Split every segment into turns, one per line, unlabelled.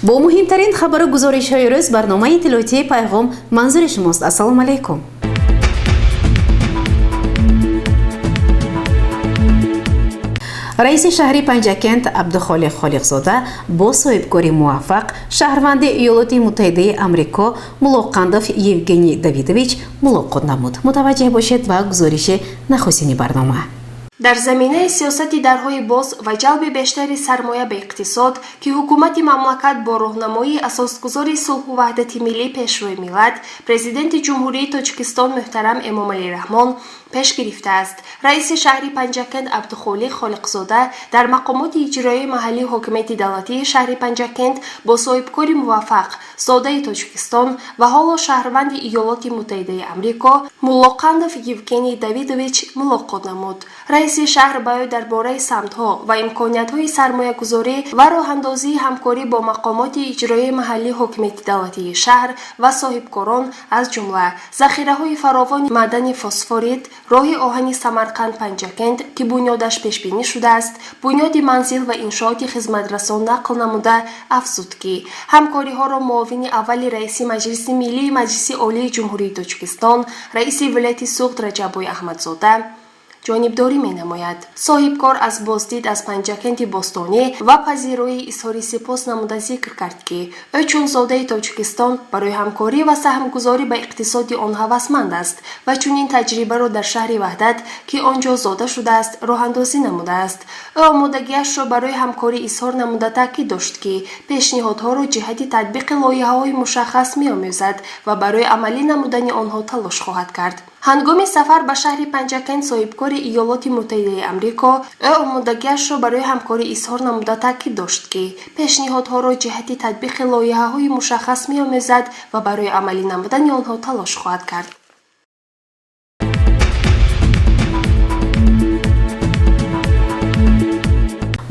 Бо муҳимтарин хабару гузоришҳои рӯз барномаи иттилоотии Пайғом манзури шумост. Ассалому алайкум. Раиси шаҳри Панҷакент Абдухолиқ Холиқзода бо соҳибкори муваффақ, шаҳрванди Иёлоти Муттаҳидаи Амрико Мулоқандов Евгений Давидович мулоқот намуд. Мутаваҷҷеҳ бошед ба гузориши нахустини барнома.
Дар заминаи сиёсати дарҳои боз ва ҷалби бештари сармоя ба иқтисод, ки ҳукумати мамлакат бо роҳнамоии асосгузори сулҳу ваҳдати миллӣ, Пешвои миллат, Президенти Ҷумҳурии Тоҷикистон муҳтарам Эмомалӣ Раҳмон пеш гирифтааст, раиси шаҳри Панҷакент Абдухолиқ Холиқзода дар мақомоти иҷроияи маҳаллии ҳокимияти давлатии шаҳри Панҷакент бо соҳибкори муваффақ, зодаи Тоҷикистон ва ҳоло шаҳрванди Иёлоти Муттаҳидаи Амрико Муллоқандов Евгений Давидович мулоқот намуд. Раиси шаҳр ба ӯ дар бораи самтҳо ва имкониятҳои сармоягузорӣ ва роҳандозии ҳамкорӣ бо мақомоти иҷроияи маҳаллии ҳокимияти давлатии шаҳр ва соҳибкорон, аз ҷумла захираҳои фаровони маъдани фосфорит, роҳи оҳани Самарқанд Панҷакент, ки бунёдаш пешбинӣ шудааст, бунёди манзил ва иншооти хизматрасон нақл намуда, афзуд, ки ҳамкориҳоро муовини аввали раиси Маҷлиси Миллии Маҷлиси Олии Ҷумҳурии Тоҷикистон, раиси вилояти Суғд Раҷаббой Аҳмадзода ҷонибдорӣ менамояд. Соҳибкор аз боздид аз Панҷакенти бостонӣ ва пазироӣ изҳори сипос намуда, зикр кард, ки ӯ чун зодаи Тоҷикистон барои ҳамкорӣ ва саҳмгузорӣ ба иқтисоди он ҳавасманд аст ва чунин таҷрибаро дар шаҳри Ваҳдат, ки он ҷо зода шудааст, роҳандозӣ намудааст. Ӯ омодагиашро барои ҳамкорӣ изҳор намуда, таъкид дошт, ки пешниҳодҳоро ҷиҳати татбиқи лоиҳаҳои мушаххас меомӯзад ва барои амалӣ намудани онҳо талош хоҳад кард. Ҳангоми сафар ба шаҳри Панҷакент соҳибкори Иёлоти Муттаҳидаи Амрико ӯ омодагиашро барои ҳамкорӣ изҳор намуда, таъкид дошт, ки пешниҳодҳоро ҷиҳати татбиқи лоиҳаҳои мушаххас меомӯзад ва барои амалӣ намудани онҳо талош хоҳад кард.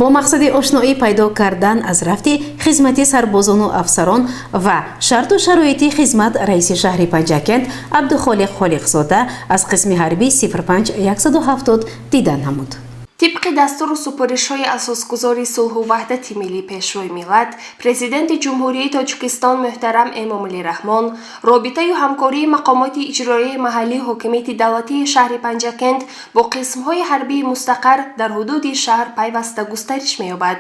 Бо мақсади ошноӣ пайдо кардан аз рафти хизмати сарбозону афсарон ва шарту шароити хизмат, раиси шаҳри Панҷакент Абдухолиқ Холиқзода аз қисми ҳарбӣ 05170 дидан намуд.
Тибқи дастуру супоришҳои асосгузори сулҳу ваҳдати миллӣ, Пешвои миллат, Президенти Ҷумҳурии Тоҷикистон муҳтарам Эмомалӣ Раҳмон, робитаю ҳамкории мақомоти иҷроияи маҳаллии ҳокимияти давлатии шаҳри Панҷакент бо қисмҳои ҳарбии мустақар дар ҳудуди шаҳр пайваста густариш меёбад.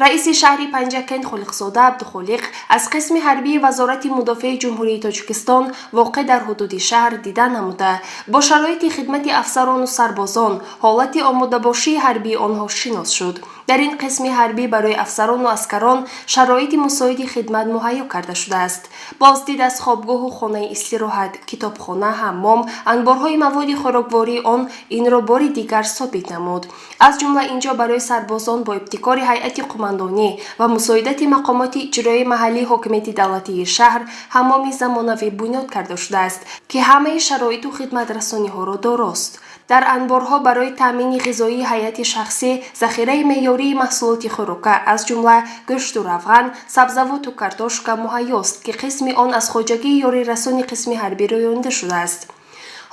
Раиси шаҳри Панҷакент Холиқзода Абдухолиқ аз қисми ҳарбии Вазорати мудофиаи Ҷумҳурии Тоҷикистон, воқеъ дар ҳудуди шаҳр, дида намуда, бо шароити хидмати афсарону сарбозон, ҳолати омодабошии ҳарбии онҳо шинос шуд. Дар ин қисми ҳарбӣ барои афсарону аскарон шароити мусоиди хидмат муҳайё карда шудааст. Боздид аз хобгоҳу хонаи истироҳат, китобхона, ҳаммом, анборҳои маводи хӯроквории он инро бори дигар собит намуд. Аз ҷумла инҷо барои сарбозон бо ибтикори ҳайати қумандонӣ ва мусоидати мақомоти иҷроияи маҳаллии ҳокимияти давлатии шаҳр ҳаммоми замонавӣ бунёд карда шудааст, ки ҳамаи шароиту хидматрасониҳоро дорост. Дар анборҳо барои таъмини ғизоии ҳайати шахсӣ захираи меъёрии маҳсулоти хӯрока, аз ҷумла гӯшту равған, сабзавоту картошка муҳайёст, ки қисми он аз хоҷагии ёрирасони қисми ҳарбӣ рӯёнида шудааст.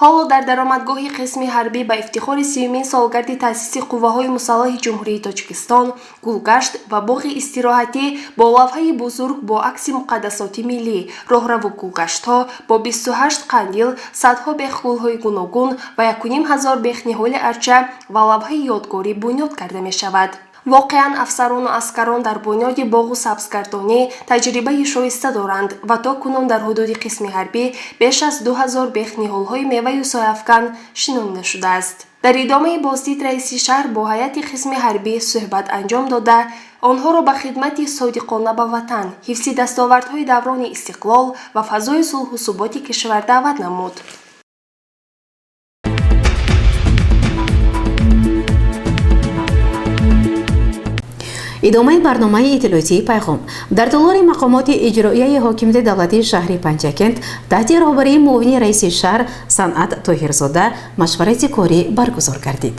Ҳоло дар даромадгоҳи қисми ҳарбӣ ба ифтихори 30-умин солгарди таъсиси Қувваҳои мусаллаҳи Ҷумҳурии Тоҷикистон гулгашт ва боғи истироҳатӣ бо лавҳаи бузург бо акси муқаддасоти миллӣ, роҳраву гулгаштҳо бо 28 қандил, садҳо бех гулҳои гуногун ва 1500 бех ниҳоли арча ва лавҳаи ёдгорӣ бунёд карда мешавад. Воқеан, афсарону аскарон дар бунёди боғу сабзгардонӣ таҷрибаи шоиста доранд ва то кунун дар ҳудуди қисми ҳарбӣ беш аз 2000 бех ниҳолҳои меваю сояафкан шинонида шудааст. Дар идомаи боздид раиси шаҳр бо ҳайати қисми ҳарбӣ суҳбат анҷом дода, онҳоро ба хидмати содиқона ба ватан, ҳифзи дастовардҳои даврони истиқлол ва фазои сулҳу суботи кишвар даъват намуд.
Идомаи барномаи иттилоотии Пайғом. Дар толори мақомоти иҷроияи ҳокимияти давлатии шаҳри Панҷакент таҳти роҳбарии муовини раиси шаҳр Санъат Тоҳирзода машварати корӣ баргузор гардид.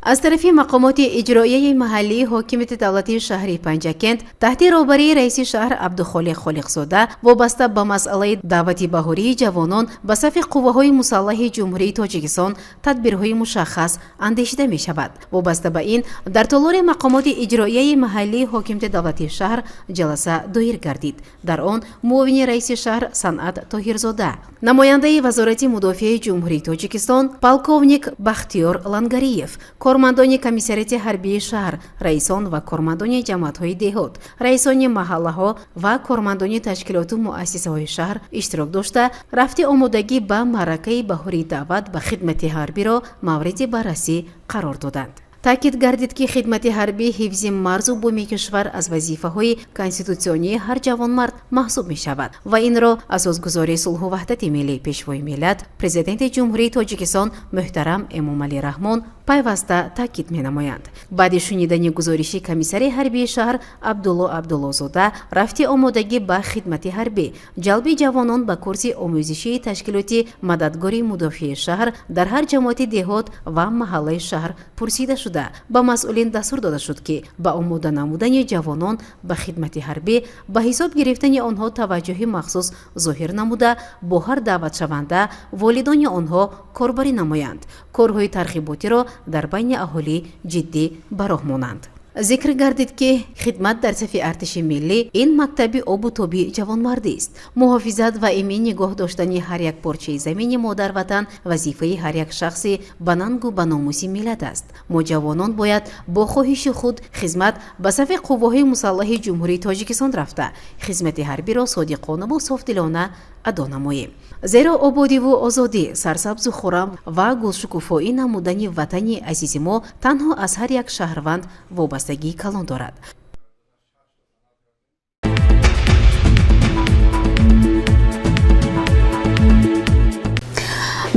Аз тарафи мақомоти иҷроияи маҳаллии ҳокимияти давлатии шаҳри Панҷакент таҳти роҳбарии раиси шаҳр Абдухолиқ Холиқзода вобаста ба масъалаи даъвати баҳории ҷавонон ба сафи қувваҳои мусаллаҳи Ҷумҳурии Тоҷикистон тадбирҳои мушаххас андешида мешавад. Вобаста ба ин дар толори мақомоти иҷроияи маҳаллии ҳокимияти давлатии шаҳр ҷаласа доир гардид. Дар он муовини раиси шаҳр Санъат Тоҳирзода, намояндаи Вазорати мудофиаи Ҷумҳурии Тоҷикистон полковник Бахтиёр Лангариев, кормандони комиссариати ҳарбии шаҳр, раисон ва кормандони ҷамоатҳои деҳот, раисони маҳаллаҳо ва кормандони ташкилоту муассисаҳои шаҳр иштирок дошта, рафти омодагӣ ба маъракаи баҳории даъват ба хидмати ҳарбиро мавриди баррасӣ қарор доданд. Таъкид гардид, ки хидмати ҳарбӣ, ҳифзи марзу буми кишвар аз вазифаҳои конститутсионии ҳар ҷавонмард маҳсуб мешавад ва инро асосгузори сулҳу ваҳдати миллӣ, Пешвои миллат, Президенти Ҷумҳурии Тоҷикистон муҳтарам Эмомалӣ Раҳмон пайваста таъкид менамоянд. Баъди шунидани гузориши комиссари ҳарбии шаҳр Абдулло Абдуллозода, рафти омодагӣ ба хидмати ҳарбӣ, ҷалби ҷавонон ба курси омӯзишии ташкилоти Мададгори мудофиаи шаҳр дар ҳар ҷамоати деҳот ва маҳаллаи шаҳр пурсида шуда, ба масъулин дастур дода шуд, ки ба омода намудани ҷавонон ба хидмати ҳарбӣ, ба ҳисоб гирифтани онҳо таваҷҷӯҳи махсус зоҳир намуда, бо ҳар даъватшаванда, волидони онҳо корбарӣ намоянд, корҳои тарғиботиро дар байни аҳолӣ ҷиддӣ ба роҳ монанд. Зикр гардид, ки хидмат дар сафи артиши миллӣ ин мактаби обу тоби ҷавонмардист. Муҳофизат ва эмин нигоҳ доштани ҳар як порчаи замини Модарватан вазифаи ҳар як шахси ба нангу ба номуси миллат аст. Мо, ҷавонон, бояд бо хоҳиши худ хизмат ба сафи қувваҳои мусаллаҳи Ҷумҳурии Тоҷикистон рафта, хизмати ҳарбиро содиқонаву софдилона адо намоем, зеро ободиву озодӣ, сарсабзу хуррам ва гулшукуфоӣ намудани ватани азизи мо танҳо аз ҳар як шаҳрванд вобастагии калон дорад.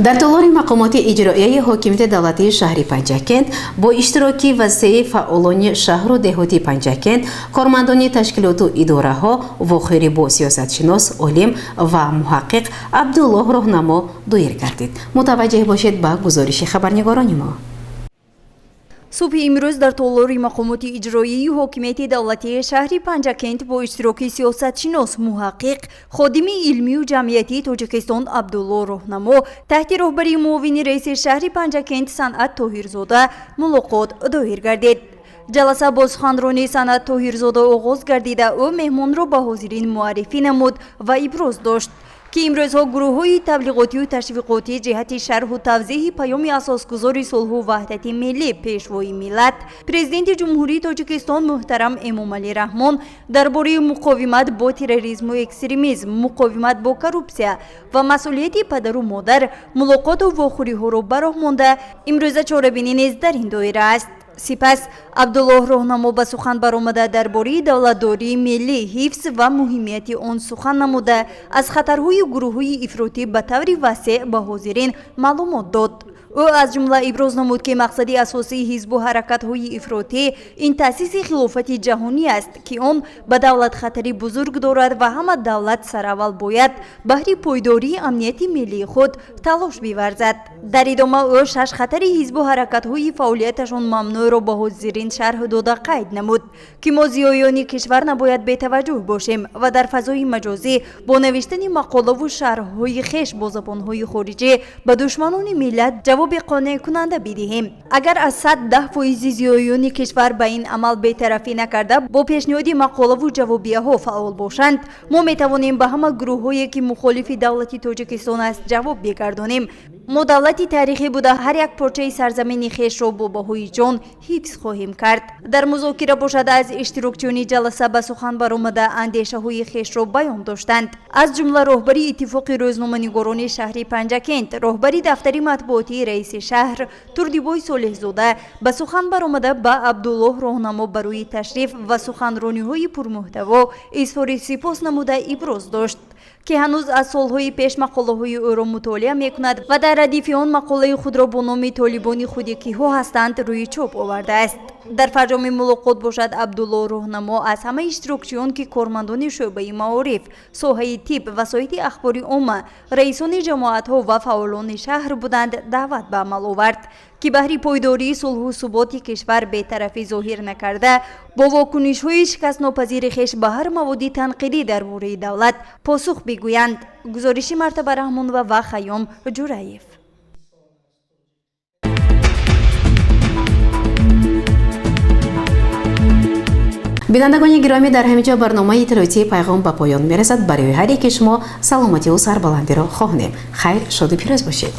Дар толори мақомоти иҷроияи ҳокимияти давлатии шаҳри Панҷакент бо иштироки васеи фаъолони шаҳру деҳоти Панҷакент, кормандони ташкилоту идораҳо вохӯрӣ бо сиёсатшинос, олим ва муҳаққиқ Абдуллоҳ Роҳнамо доир гардид. Мутаваҷҷеҳ бошед ба гузориши хабарнигорони мо.
Субҳи имрӯз дар толори мақомоти иҷроии ҳокимияти давлатии шаҳри Панҷакент бо иштироки сиёсатшинос, муҳаққиқ, ходими илмию ҷамъиятии Тоҷикистон Абдулло Роҳнамо таҳти роҳбарии муовини раиси шаҳри Панҷакент Санъат Тоҳирзода мулоқот доир гардид. Ҷаласа бо суханронии Санъат Тоҳирзода оғоз гардида, ӯ меҳмонро ба ҳозирин муаррифӣ намуд ва иброз дошт, ки имрӯзҳо гурӯҳҳои таблиғотию ташвиқотӣ ҷиҳати шарҳу тавзеҳи паёми асосгузори сулҳу ваҳдати миллӣ, Пешвои миллат, Президенти Ҷумҳурии Тоҷикистон муҳтарам Эмомалӣ Раҳмон дар бораи муқовимат бо терроризму экстремизм, муқовимат бо коррупсия ва масъулияти падару модар мулоқоту вохӯриҳоро ба роҳ монда, имрӯза чорабинӣ низ дар ин доира аст. Сипас Абдуллоҳ Роҳнамо ба сухан баромада, дар бораи давлатдории миллӣ, ҳифз ва муҳимияти он сухан намуда, аз хатарҳои гурӯҳҳои ифротӣ ба таври васеъ ба ҳозирин маълумот дод. Ӯ аз ҷумла иброз намуд, ки мақсади асосии ҳизбу ҳаракатҳои ифротӣ ин таъсиси хилофати ҷаҳонӣ аст, ки он ба давлат хатари бузург дорад ва ҳама давлат сараввал бояд баҳри пойдории амнияти миллии худ талош биварзад. Дар идома ӯ шаш хатари ҳизбу ҳаракатҳои фаъолияташон мамнӯъро ба ҳозирин шарҳ дода, қайд намуд, ки мо зиёёни кишвар набояд бетаваҷҷӯҳ бошем ва дар фазои маҷозӣ бо навиштани мақолаву шарҳҳои хеш бо забонҳои хориҷӣ ба душманони миллат ҷавоби қонеъкунанда бидиҳем. Агар аз 110 фоизи зиёёни кишвар ба ин амал бетарафӣ накарда, бо пешниҳоди мақолаву ҷавобияҳо фаъол бошанд, мо метавонем ба ҳама гурӯҳҳое, ки мухолифи давлати Тоҷикистон аст, ҷавоб бигардонем. Мо давлати таърихӣ буда, ҳар як порчаи сарзамини хешро бо баҳои ҷон ҳифз хоҳем кард. Дар музокира бошад, аз иштирокчиёни ҷаласа ба сухан баромада, андешаҳои хешро баён доштанд. Аз ҷумла роҳбари Иттифоқи рӯзноманигорони шаҳри Панҷакент, роҳбари дафтари матбуотии раиси шаҳр Турдибой Солеҳзода ба сухан баромада, ба Абдуллоҳ Роҳнамо барои ташриф ва суханрониҳои пурмуҳтаво изҳори сипос намуда, иброз дошт, ки ҳанӯз аз солҳои пеш мақолаҳои ӯро мутолиа мекунад ва дар радифи он мақолаи худро бо номи «Толибони худи киҳо ҳастанд» рӯи чоп овардааст. Дар фарҷоми мулоқот бошад, Абдулло Роҳнамо аз ҳама иштирокчиён, ки кормандони шӯъбаи маориф, соҳаи тиб, васоити ахбори омма, раисони ҷамоатҳо ва фаъолони шаҳр буданд, даъват ба амал овард, ки баҳри пойдории сулҳу суботи кишвар бетарафӣ зоҳир накарда, бо вокунишҳои шикастнопазири хеш ба ҳар маводи танқидӣ дар бораи давлат посух бигӯянд. Гузориши Мартаба Раҳмонова ва Хайём Ҷураев.
Бинандагони гиромӣ, дар ҳамин ҷо барномаи иттилоотии «Пайғом» ба поён мерасад. Барои ҳар яки шумо саломативу сарбаландиро хоҳонем. Хайр, шоду пирӯз бошед.